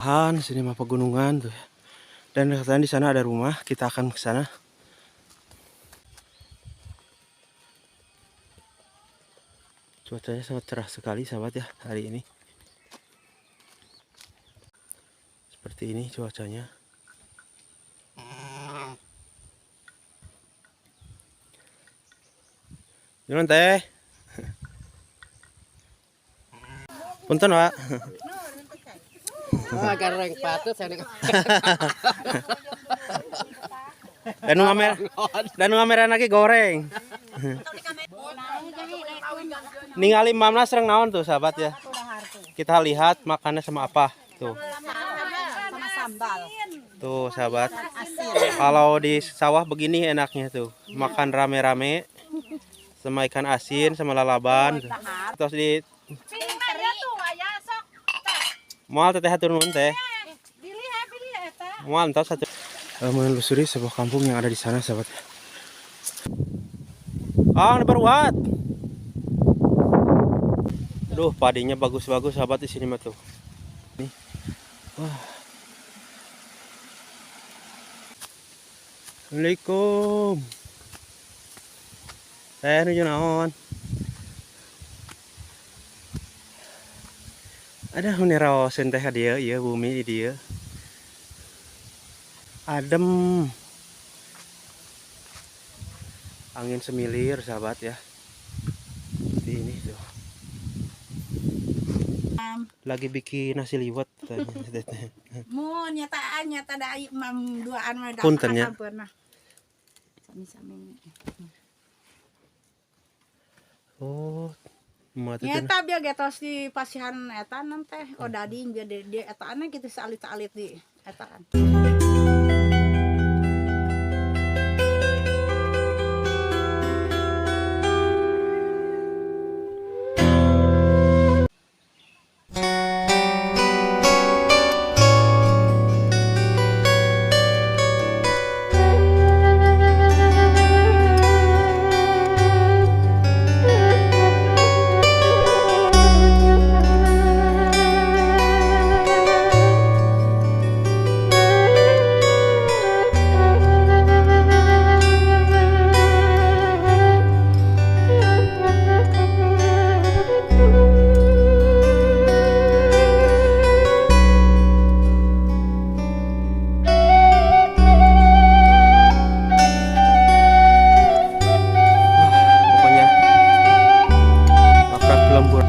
Han, sini mah pegunungan tuh ya. Dan katanya di sana ada rumah, kita akan ke sana. Cuacanya sangat cerah sekali sahabat ya hari ini. Seperti ini cuacanya. Gimana teh? Punten, Pak. Wah, gareng patut saya nih. Dan ngamer dan ngameran lagi goreng. Ningali mamna serang naon tuh sahabat ya. Kita lihat makannya sama apa tuh. Sama sambal. Tuh sahabat. Kalau di sawah begini enaknya tuh. Makan rame-rame sama ikan asin sama lalaban. Terus di moal teteh hatur nuhun teh. Moal entos satu. Menelusuri sebuah kampung yang ada di sana sahabat. Ah, ini baruat. Aduh, padinya bagus-bagus sahabat di sini mah tuh. Nih. Wah. Assalamualaikum. Teh nuju naon? Ada meni raoseun teh ka dieu, ieu bumi di dieu. Adem. Angin semilir sahabat ya. Seperti ini tuh. Lagi bikin nasi liwet teh. Mun nyataan nyata da mam duaan mah da. Punten nya. Sami-sami. Oh, emak teh Nyata bieu getos di pasihan eta teh. Oh dading bieu di etaanna kitu salit-alit di etaan. Pokoknya akrab lembur.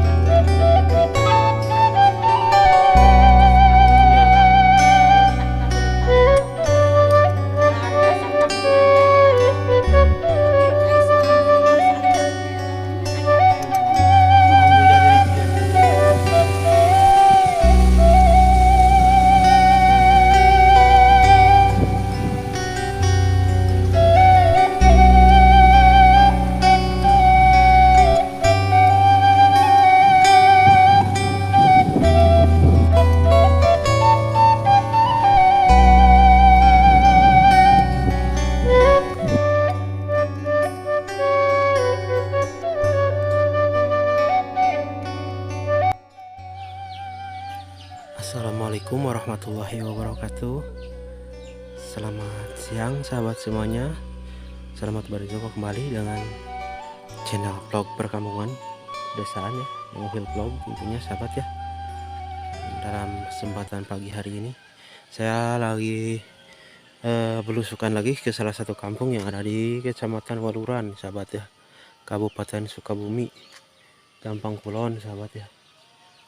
Assalamualaikum warahmatullahi wabarakatuh. Selamat siang sahabat semuanya. Selamat berjumpa kembali dengan channel vlog perkampungan desaan ya, Mobil Vlog tentunya sahabat ya. Dalam kesempatan pagi hari ini saya lagi belusukan lagi ke salah satu kampung yang ada di Kecamatan Waluran sahabat ya, Kabupaten Sukabumi, Jampang Kulon sahabat ya.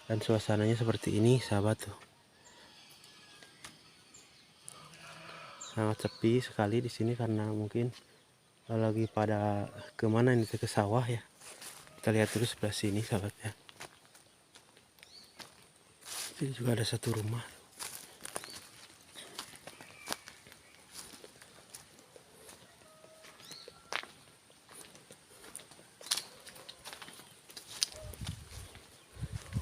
Dan suasananya seperti ini sahabat tuh. Sangat sepi sekali di sini karena mungkin lagi pada kemana ini, ke sawah ya. Kita lihat dulu sebelah sini sahabat ya. Sini juga ada satu rumah.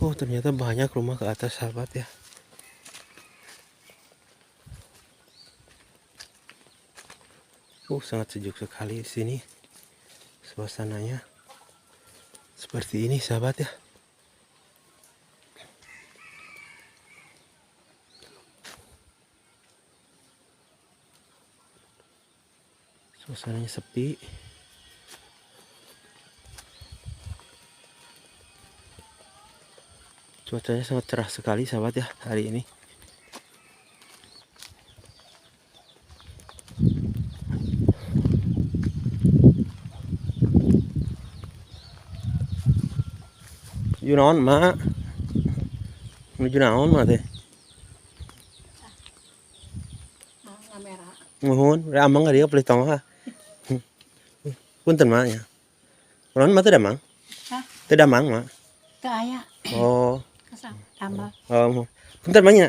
Oh, ternyata banyak rumah ke atas sahabat ya. Oh, sangat sejuk sekali di sini. Suasananya seperti ini sahabat ya. Suasananya sepi. Cuacanya sangat cerah sekali sahabat ya hari ini. Menuju naon mak? Menuju naon mak teh? Kamera. Muhun, udah amang ka dieu pelih tonggoh ah. Punten mak nya. Kunaon mak teu damang? Hah? Teu damang mak. Teu aya. Oh. Kesam tambah. Oh, muhun. Punten mak nya.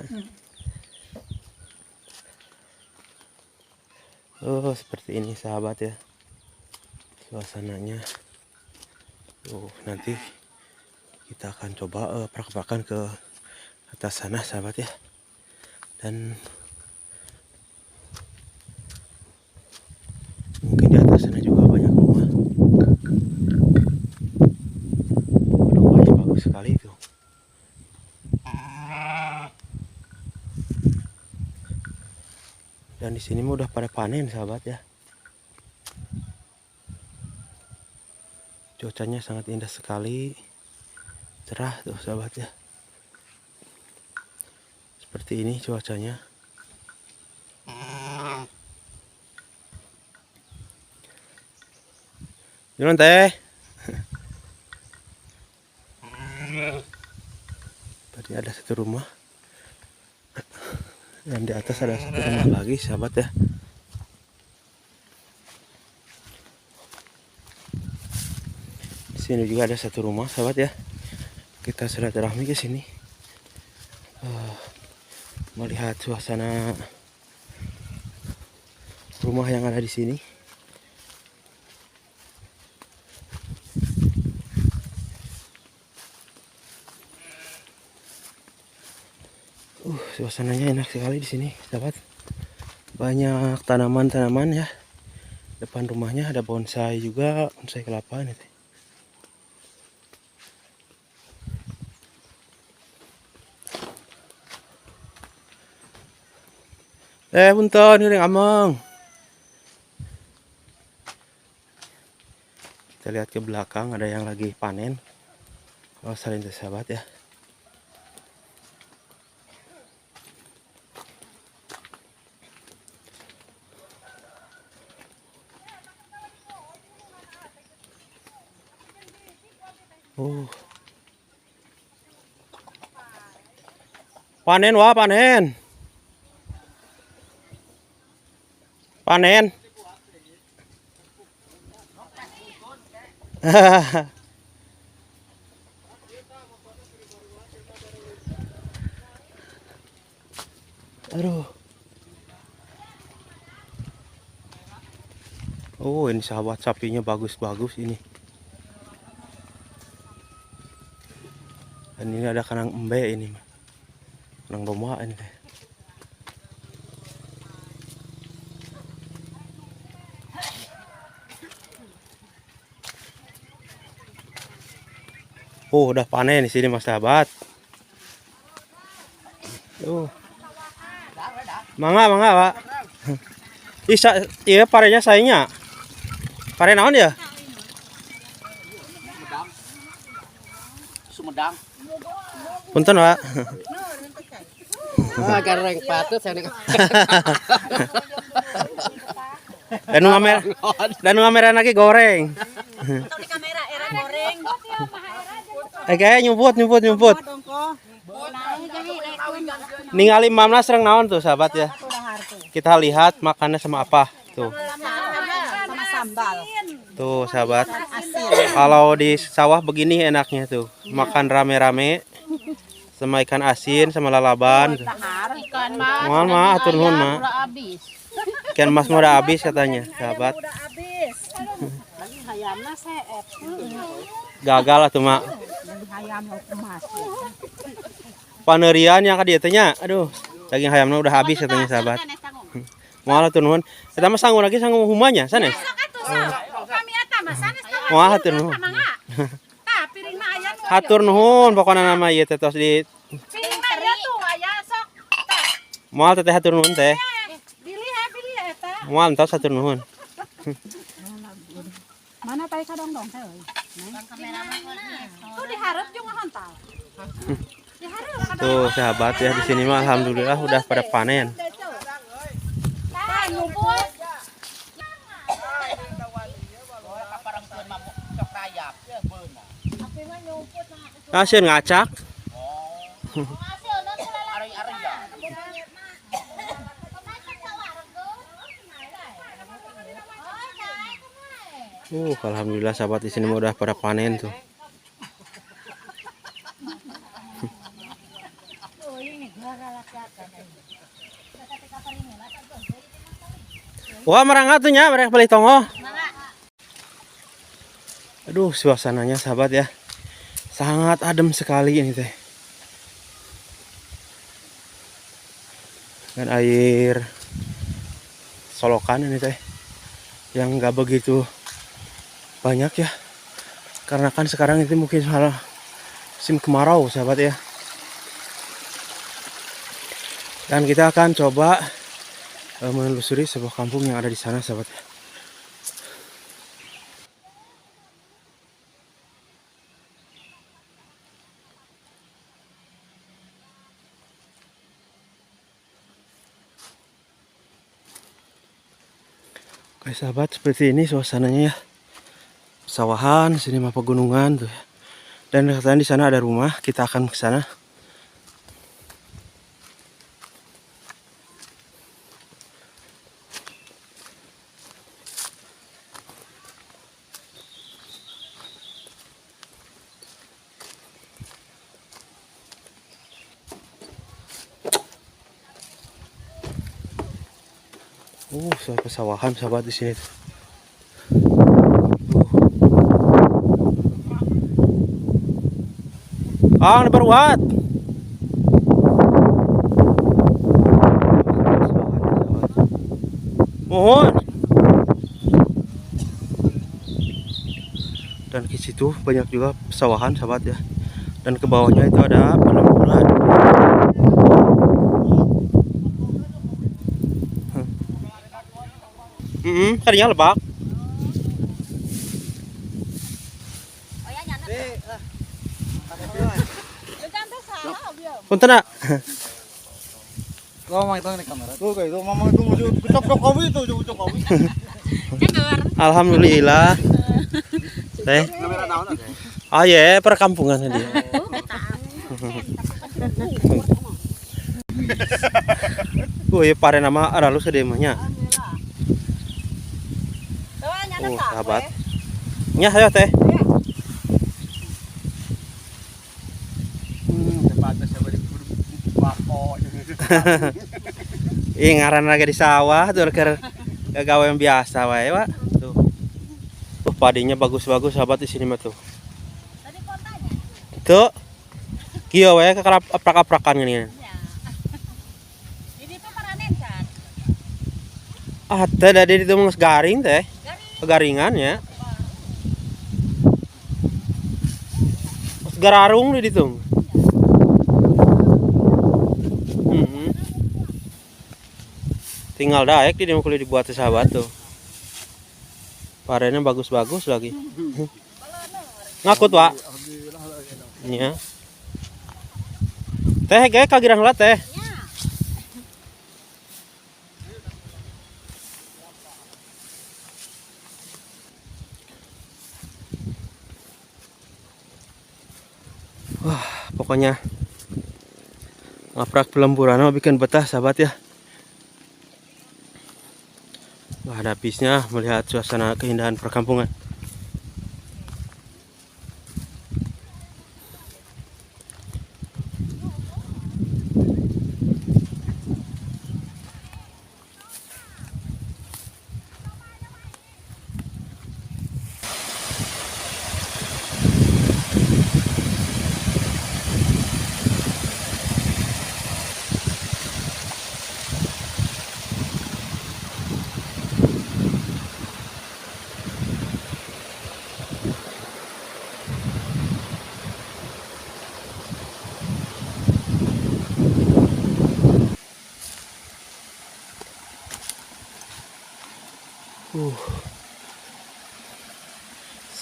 Oh, seperti ini sahabat ya. Suasananya. Oh, nanti kita akan coba prak-prakan ke atas sana sahabat ya. Dan mungkin di atas sana juga banyak rumah. Rumahnya bagus sekali itu. Dan di sini mah udah pada panen sahabat ya. Cuacanya sangat indah sekali. Cerah tuh sahabat ya. Seperti ini cuacanya. Gimana teh? Tadi ada satu rumah. Dan di atas ada satu rumah lagi sahabat ya. Di sini juga ada satu rumah sahabat ya. Kita silaturahmi ke sini. Melihat suasana rumah yang ada di sini. Suasananya enak sekali di sini, sahabat. Banyak tanaman-tanaman ya. Depan rumahnya ada bonsai juga, bonsai kelapa ini teh. Punten, ini ameng. Kita lihat ke belakang ada yang lagi panen. Oh, saling sahabat ya. Oh. Panen wah, panen. Panen. Aduh. Oh, ini sahabat sapinya bagus-bagus ini. Dan ini ada kandang embe ini, kandang domba ini teh. Oh, udah panen di sini mas sahabat. Tuh. Mangga, mangga, Pak. Isa, iya parenya saingnya. Pare naon ya? Sumedang. Punten, Pak. Ah, gareng patut saya nih. Dan ngameran lagi goreng. Atau di kamera era goreng. Kayak nyumput. Ningali mamna serang naon tuh sahabat ya. Kita lihat makannya sama apa tuh. Sama sambal. Tuh sahabat. Kalau di sawah begini enaknya tuh. Makan rame-rame sama ikan asin sama lalaban. Ikan mas. Mohon maaf, atur nuhun, Mak. Ikan mas mau udah habis katanya, sahabat. Udah habis. Hayamna seep. Gagal atuh, Mak. Hayam emas. Panerian yang ka dieu teh nya. Aduh, daging hayamna udah habis katanya sahabat. Moal atuh nuhun. Eta mah sangu lagi sangu humanya sanes. Kami eta mah sanes tah. Moal hatur nuhun. Tah piring mah aya nu. Hatur nuhun pokona nama ieu teh tos di Piring mah aya tuh aya sok. Tah. Moal teteh hatur nuhun teh. Bilih ya, bilih eta. Moal entos hatur nuhun. Mana tadi kadang-dong teh euy. Tuh diharap jeung hontal. Diharap. Tuh sahabat ya, di sini mah alhamdulillah udah pada panen. Kasian ngacak. Alhamdulillah sahabat, di sini mah udah pada panen tuh. Wah, merangkat tuh nya, mereka beli tongo. Aduh, suasananya sahabat ya, sangat adem sekali ini teh. Dan air solokan ini teh, yang nggak begitu banyak ya, karena kan sekarang itu mungkin salah musim kemarau sahabat ya. Dan kita akan coba menelusuri sebuah kampung yang ada di sana sahabat ya. Oke sahabat, seperti ini suasananya ya. Sawahan, sini mah pegunungan tuh ya. Dan katanya di sana ada rumah, kita akan ke sana. Soal pesawahan sahabat di sini. Ah, berbuat. Mohon. Dan di situ banyak juga pesawahan sahabat ya. Dan ke bawahnya itu ada pelemburan. Kadinya lebak. Punten nak. Ngomong itu di kamera. Tuh kayak itu mamang itu mau cok Jokowi itu Jokowi. Alhamdulillah. Teh. Ah ya, perkampungan tadi. Oh ya, pare nama aralus gede mah nya. Oh, sahabat. Nya ayo teh. Ih, ngaran lagi di sawah tuh keur gawe yang biasa wae, Pak. Tuh. Tuh padinya bagus-bagus sahabat di sini mah tuh. Tadi kotanya. Tuh. Kieu wae aprak-aprakan gini. Ini tuh paranen kan. Ah, teh dari itu mah garing teh. Kegaringan ya. Gararung di ditu. Tinggal daek di kulit dibuat sahabat tuh. Parennya bagus-bagus lagi. Ngakut, Pak. Iya. Teh kayak kagirang lah teh. Wah, pokoknya ngaprak pelemburan mah bikin betah sahabat ya. Wah, ada habisnya melihat suasana keindahan perkampungan.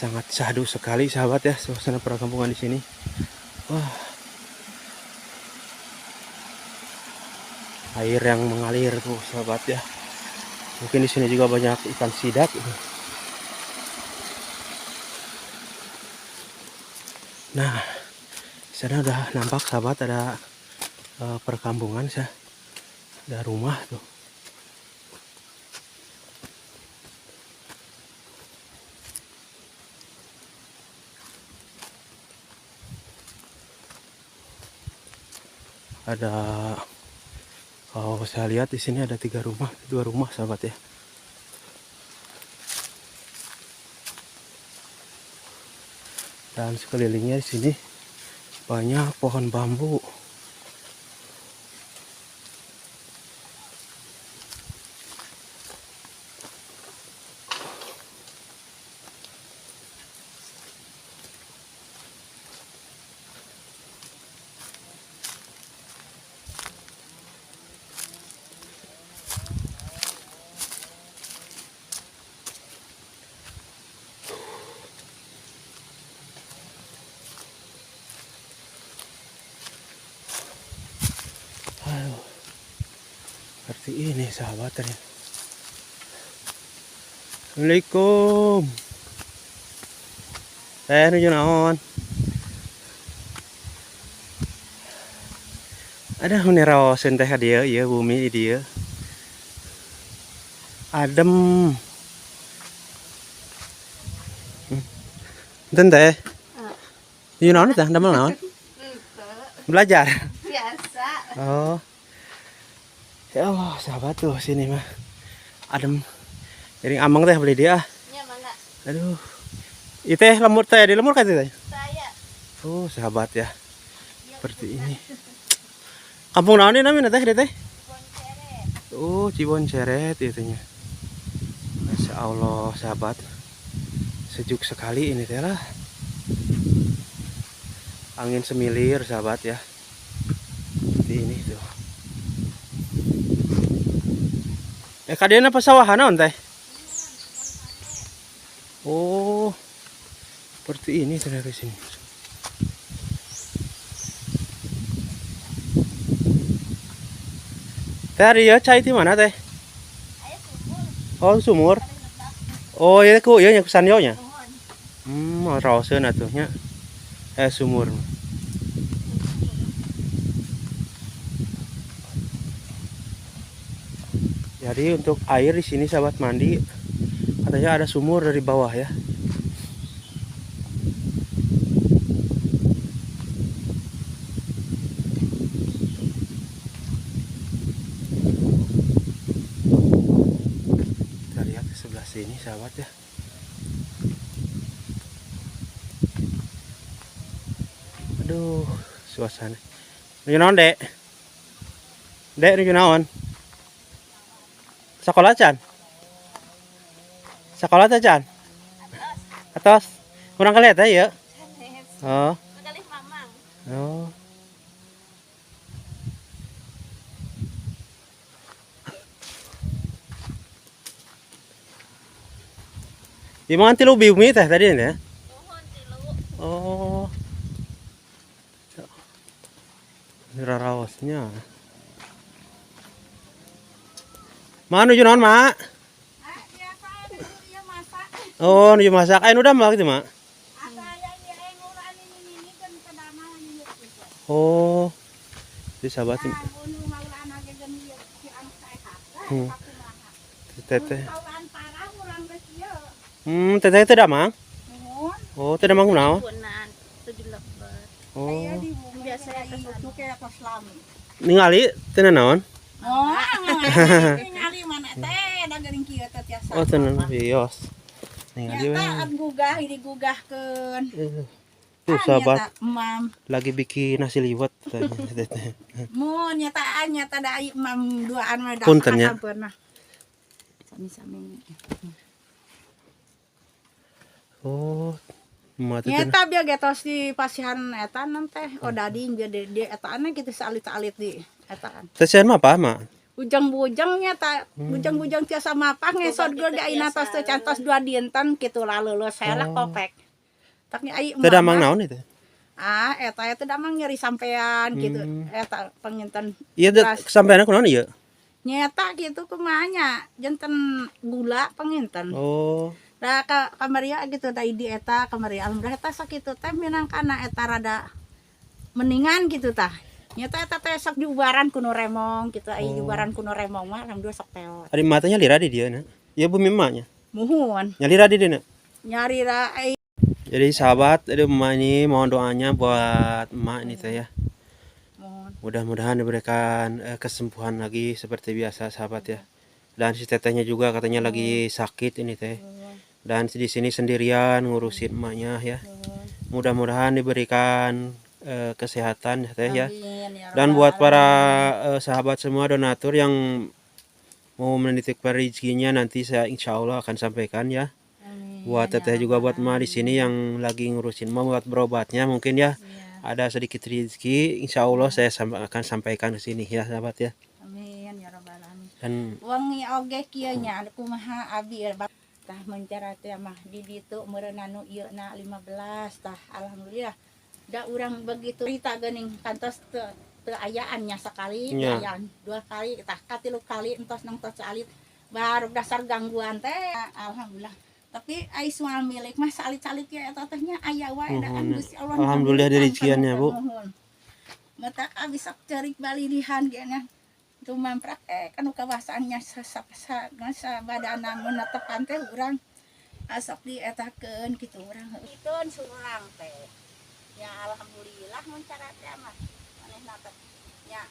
Sangat syahdu sekali sahabat ya suasana perkampungan di sini. Wah. Air yang mengalir tuh sahabat ya. Mungkin di sini juga banyak ikan sidat. Nah, di sana udah nampak sahabat ada perkampungan sih. Ada rumah tuh. Ada, kalau saya lihat di sini ada tiga rumah, dua rumah sahabat ya. Dan sekelilingnya di sini banyak pohon bambu. Aduh, seperti ini sahabat ternyata. Assalamualaikum. Nuju naon? Ada meni raoseun teh ka dieu, ieu bumi di dieu. Adem. Enten teh. Nuju naon teh? Damel naon? Belajar. Biasa. Oh. Ya Allah, sahabat tuh sini mah. Adem. Jadi ameng teh beli dia. Nya mangga. Aduh. Itu teh lembur teh di lembur kan teh? Saya. Oh, sahabat ya. Seperti ini. Kampung naon ini namanya teh, teh? Bonceret. Oh, Cibonceret itunya. Masya Allah, sahabat. Sejuk sekali ini teh lah. Angin semilir, sahabat ya. Seperti ini tuh. Kadieu apa sawah naon teh? Oh, seperti ini ternyata di sini. Teh ari ieu cai di mana teh? Aya sumur. Oh, sumur. Paling letak. Oh, iya ku ieu nya ku sanyo nya. Nuhun. Raoseun atuh nya. Sumur. Jadi untuk air di sini sahabat mandi katanya ada sumur dari bawah ya. Kita lihat ke sebelah sini sahabat ya. Aduh, suasana. Nuju naon, Dek? Dek, nuju naon? Sekolah can? Sekolah teh can? Atos. Kurang kelihatan ya? Sanes. Oh. Kagalih mamang. Oh. Di mana tilu bumi teh tadi ini ya? Nuhun tilu. Oh. Ini raraosnya. Ma nuju naon, Mak? Ah, biasa nuju ieu masak. Oh, nuju masak. Aya nu damel kitu, Mak? Asa aya ieu ngulaan ini kan kedama ieu gitu. Oh. Jadi sahabat Nah, nu ngaulaan ge geun ieu si anu saehat. Teteh. Ngaulaan parah urang geus ieu. Teteh teu damang? Nuhun. Oh, teu damang kunaon? Punan tujuh lebet. Oh. Aya di bumi Biasa ya, itu kayak tos lami. Ningali teu naon? Oh, ningali mana teh da geuning kieu teh tiasa. Oh, teu naon bios. Ningali we. Nyata gugah digugahkeun. Tuh sahabat Emam. lagi bikin nasi liwet teteh. Mun nyataan nyata da ieu emam duaan mah da. Punten nya. Pernah. Sami-sami. Oh, emak teh Nyata bieu ge tos di pasihan eta nan teh odading bieu di etaan kitu salit-alit di etaan. Teh mah apa, Mak? Bujang-bujangnya ta bujang-bujang tiasa mapah ngesot ge ayeuna tos teu cantos 2 dinten kitu, laleuleus saya kopek. Tapi ai Teu damang naon itu? Ah, eta eta damang nyeri sampean gitu. Eta panginten. Iya, sampean kunaon ieu? Nyeta gitu kumaha nya, janten gula panginten. Oh. Da ka kamaria gitu da di eta kamaria, alhamdulillah eta sakitu teh minang kana eta rada mendingan gitu tah. Nyata eta teh sok diubaran ku nu remong gitu, ai diubaran ku nu remong mah alhamdulillah sok peot. Ari matanya lira di dia na. Iya, bumi emaknya. Muhun. Nyalira di dia na. Nyarira ai. Jadi sahabat, ada emak ini mohon doanya buat emak ini teh ya. Muhun. Mudah-mudahan diberikan kesembuhan lagi seperti biasa, sahabat ya. Dan si tetehnya juga katanya lagi sakit ini teh. Dan di sini sendirian ngurusin emaknya ya. Mudah-mudahan diberikan kesehatan ya teh ya. Amin, ya Dan rabbal buat para sahabat semua donatur yang mau menitipkan rezekinya, nanti saya insya Allah akan sampaikan ya. Amin, Buat teteh ya juga buat rabbal emak di sini yang lagi ngurusin emak buat berobatnya mungkin ya. Iya. Ada sedikit rezeki, insya Allah saya akan sampaikan ke sini ya, sahabat ya. Amin ya rabbal alamin. Dan Wengi oge kieu nya, kumaha abi tah mencara teh mah di ditu meureun anu ieu na 15 tah, alhamdulillah da urang begitu cerita geuning kantos teu teu ayaan nya sekali, teu ayaan dua kali, tah katilu kali entos nang tos alit baru dasar gangguan teh, alhamdulillah. Tapi ai soal milik mah salit-salit ya eta teh nya aya wae da kan Muhun. Gusti Allah. Alhamdulillah nu dirijiannya, Bu. Muhun. Matak abi sok ceurik balilihan ge nya tumamprak kanu kawasannya sa sa sa sa badana mun netepan teh urang asok dietakeun kitu, urang itu surang teh ya, alhamdulillah mun cara teh mah manehna teh nya.